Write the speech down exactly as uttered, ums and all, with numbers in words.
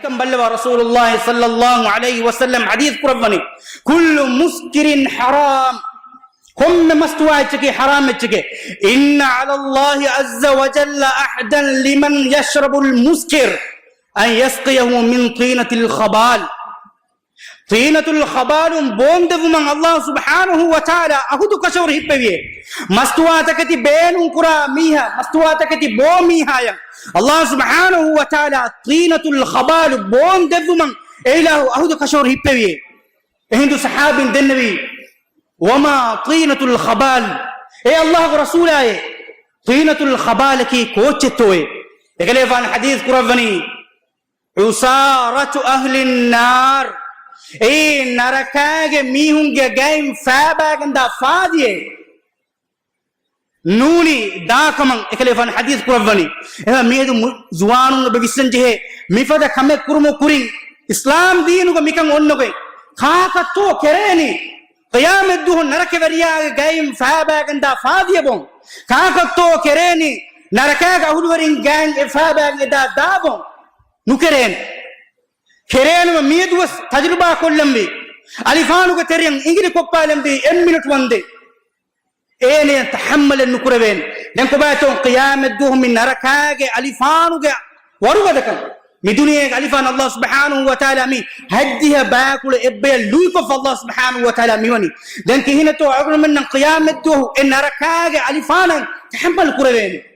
ކަން ބައްލަވާ ރަސޫލުﷲ ޞައްލަﷲ ޢަލައިހި ވަސައްލަމް ޙަދީޘް ކުރައްވަނީ، "كل مسكر حرام." ކޮންމެ މަސްތުވާ އެއްޗަކީ ޙަރާމް އެއްޗެކޭ. "إن على الله عز وجل عهدا لمن يشرب المسكر أن يسقيه من طينة الخبال." ޠީނަތުލް ޚަބާލުން ބޯން ދެއްވުމަށް ﷲ ސުބްޙާނަހޫ ވަތަޢާލާ ޢަހުދު ކަށަވަރު ހިއްޕެވިއޭ. މަސްތުވާތަކެތި ބޭނުން ކުރާ މީހާ، މަސްތުވާތަކެތި ބޯ މީހާޔަށް ﷲ ސުބްޙާނަހޫ ވަތަޢާލާ ޠީނަތުލް ޚަބާލު ބޯން ދެއްވުމަށް އެ އިލާހު ޢަހުދު ކަށަވަރު ހިއްޕެވިއޭ. އެހިނދު ޞަޙާބީން ދެންނެވީ، "وما طينة الخبال؟" އޭ ﷲގެ ރަސޫލާއޭ، ޠީނަތުލް ޚަބާލަކީ ކޯއްޗެއްތޯއޭ؟ އެކަލޭގެފާނު ޙަދީޘް ކުރައްވަނީ، "عصارة أهل النار." އެއީ ނަރަކާގެ މީހުންގެ ގައިން ފާބާގެންދާ ފާދިއެއް ނޫނީ ދާކަމަށް އެކަލޭގެފާނު ޙަދީޘް ކުރައްވަނީ. އެހެން މިއަދު މު-، ޒުވާނުން އެބަ ވިސްނަން ޖެހޭ، މިފަދަ ކަމެއް ކުރުމުގެ ކުރިން އިސްލާމް ދީނުގަ މިކަން އޮންނަގޮތް. ކާކަށްތޯ ކެރޭނީ ޤިޔާމަތްދުވަހު ނަރަކަވެރިޔާގެ ގައިން ފާބާގެންދާ ފާދިޔަ ބޯން؟ ކާކަށްތޯ ކެރޭނީ ނަރަކާގެ އަހުލުވެރިން ގައިން އެ ފާބާގެން އެދާ ދާ ބޯން؟ ނުކެރޭނެ. ކެރޭނަމަ މިއަދުވެސް ތަޖުރިބާ ކޮށްލަންވީ. އަލިފާނުގެ ތެރެއަށް އިނގިލި ކޮށްޕާލަންވީ އެއްމިނެޓު ވަންދެން. އޭނަޔަށް ތަޙައްމަލެއް ނުކުރެވޭނެ. ދެން ކޮބާތޯ ޤިޔާމަތްދުވަހު މި ނަރަކާގެ އަލިފާނުގެ ވަރުގަދަކަން؟ މި ދުނިޔޭގެ އަލިފާން ﷲ ސުބްޙާނަހޫ ވަތަޢާލާ މި ހަތްދިހަ ބައިކުޅަ އެއްބަޔަށް ލުއިކޮށްފަ ﷲ ސުބްޙާނަހޫ ވަތަޢާލާ މިވަނީ. ދެން ކިހިނެއްތޯ އަޅުގަނޑުމެންނަށް ޤިޔާމަތްދުވަހު އެ ނަރަކާގެ އަލިފާނަށް ތަޙައްމަލް ކުރެވޭނެ؟